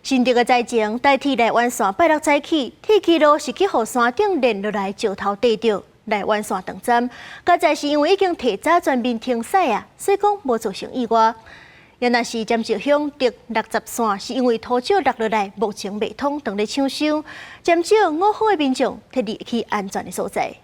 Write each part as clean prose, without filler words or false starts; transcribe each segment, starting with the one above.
新竹的災情，台鐵麗灣線拜六早起，鐵軌路是去予山頂連落來石頭硩著，麗灣線斷站。佳哉是因為已經提早全面停駛啊，所以講無造成意外。也若是尖石鄉竹六十線，是因為土石落落來，目前未通，當咧搶修。尖石五方的民眾撤離去安全的所在。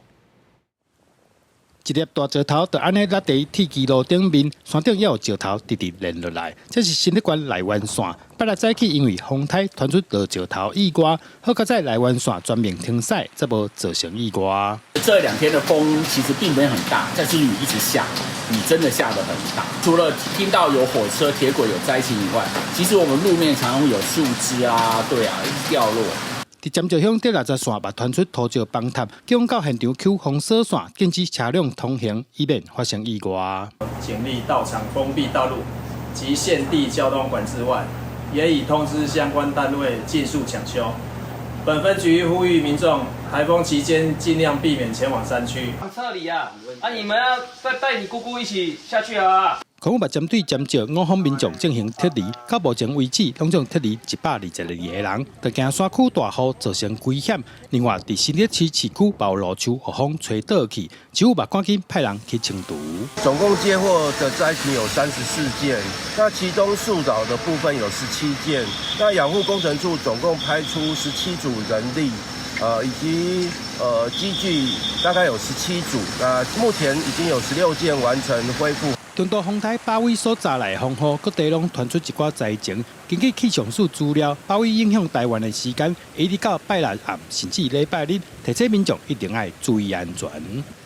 一粒大石頭就按呢落佇鐵軌路頂面，山頂也有石頭直直連落來。這是新竹縣麗灣線，拜六早起因為風颱傳出落石頭意外，好佳哉麗灣線全面停駛，才無造成意外。這兩天的風其實並沒很大，但是雨一直下，雨真的下得很大。除了聽到有火車鐵軌有災情以外，其實我們路面常常會有樹枝啊，對啊，一直掉落。佇尖石鄉竹六十線嘛傳出土石崩塌，警方到現場搝封鎖線，禁止車輛通行，以免發生意外。警力到場封閉道路及現地交通管制外，也已通知相關單位盡速搶修。本分局呼籲民眾，颱風期間盡量避免前往山區。撤離啊！啊，你們要再帶你姑姑一起下去啊！空運嘛針對尖石五方民眾進行撤離，到目前為止，攏總撤離122個人，著驚山區大雨造成危險。另外，佇新竹市市區嘛有路樹予風吹倒去，政府嘛趕緊派人去清除。總共接獲的災情有34件，那其中樹倒的部分有17件。那養護工程處總共派出17組人力，以及機具大概有17組。那目前已經有16件完成恢復。中度風颱巴威所帶來的風雨，各地攏傳出一寡災情。根據氣象署資料，巴威影響台灣的時間，一直到拜六暗，甚至禮拜日，提醒民眾一定愛注意安全。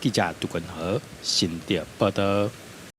記者杜君和新竹報道。